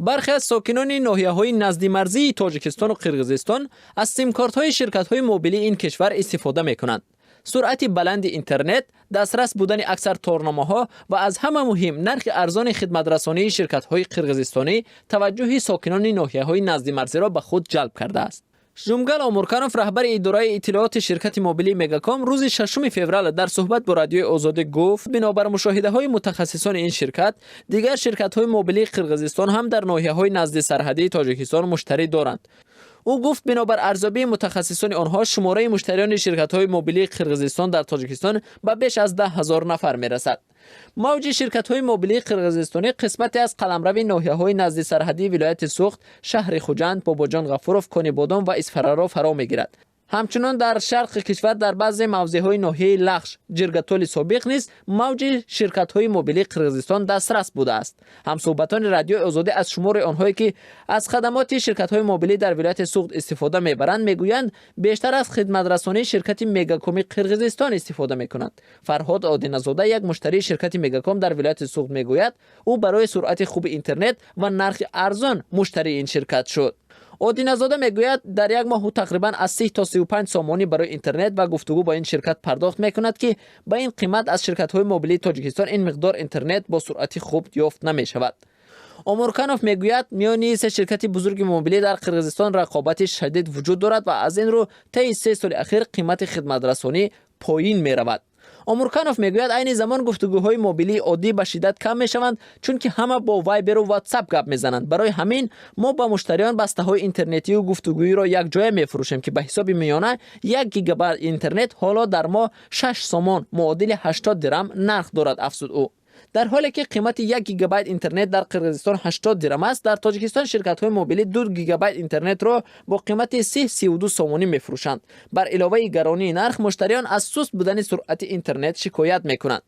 Бархе аз сокинони ноҳияҳои наздимарзии Тоҷикистону Қирғизистон аз симкортҳои ширкатҳои мобилии ин кишвар истифода мекунанд. Суръати баланди интернет, дастрас будани аксар торномаҳо ва аз ҳама муҳим нархи арзони хидматрасонии ширкатҳои қирғизистонӣ таваҷҷӯҳи сокинони ноҳияҳои наздимарзиро ба худ ҷалб кардааст. Жумгал Омурканов, раҳбари идораи иттилооти ширкати мобилии Мегаком, рӯзи 6 феврал дар суҳбат бо Радиои Озодӣ гуфт, бинобар мушоҳидаҳои мутахассисони ин ширкат, дигар ширкатҳои мобилии Қирғизистон ҳам дар ноҳияҳои назди сарҳадии Тоҷикистон муштарӣ доранд. Ӯ гуфт, бинобар арзёбии мутахассисони онҳо, шумораи муштариёни ширкатҳои мобилии Қирғизистон дар Тоҷикистон ба беш аз 10 000 нафар мерасад. Мавҷи ширкатҳои мобилии қирғизистонӣ қисмате аз қаламрави ноҳияҳои назди сарҳадии вилояти Суғд, шаҳри Хуҷанд, Бобоҷон Ғафуров, Конибодом ва Исфараро фаро мегирад. Ҳамчунон дар шарқи кишвар, дар баъзе мавзеъҳои ноҳияи Лахш, Ҷиргатоли собиқ, низ мавҷи ширкатҳои мобилии Қирғизистон дастрас будааст. Ҳамсӯҳбатони Радиои Озодӣ аз шумори онҳое, ки аз хадамоти ширкатҳои мобилӣ дар вилояти Суғд истифода мебаранд, мегӯянд, бештар аз хидматрасонии ширкати Мегакоми Қирғизистон истифода мекунанд. Фарҳод Одиназода, як муштарии ширкати Мегаком дар вилояти Суғд, мегӯяд, ӯ барои суръати хуби интернет ва нархи арзон муштарии ин ширкат шуд. Одиназода мегӯяд, дар як моҳ ӯ тақрибан аз 30 то 35 сомонӣ барои интернет ва гуфтугӯ бо ин ширкат пардохт мекунад, ки ба ин қимат аз ширкатҳои мобилии Тоҷикистон ин миқдор интернет бо суръати хуб ёфт намешавад. Омурканов мегӯяд, миёни се ширкати бузурги мобилӣ дар Қирғизистон рақобати шадид вуҷуд дорад ва аз ин рӯ таи 3 соли ахир қимати хидматрасонӣ поин меравад. Омурканов мегӯяд, айни замон гуфтугӯҳои мобилии оддӣ ба шиддат кам мешаванд, чунки ҳама бо Вайберу Ватсап гап мезананд. Барои ҳамин мо ба муштариён бастаҳои интернетию гуфтугӯиро якҷоя мефурӯшем, ки ба ҳисоби миёна 1 гигабайт интернет ҳоло дар моҳ 6 сомон, муодили 80 дирам нарх дорад, афзуд ӯ. Дар ҳоле ки қимати 1 гигабайт интернет дар Қирғизистон 80 дирам аст, дар Тоҷикистон ширкатҳои мобилӣ 2 гигабайт интернетро бо қимати 30-32 сомонӣ мефурӯшанд. Бар иловаи гаронии нарх, муштариён аз суст будани суръати интернет шикоят мекунанд.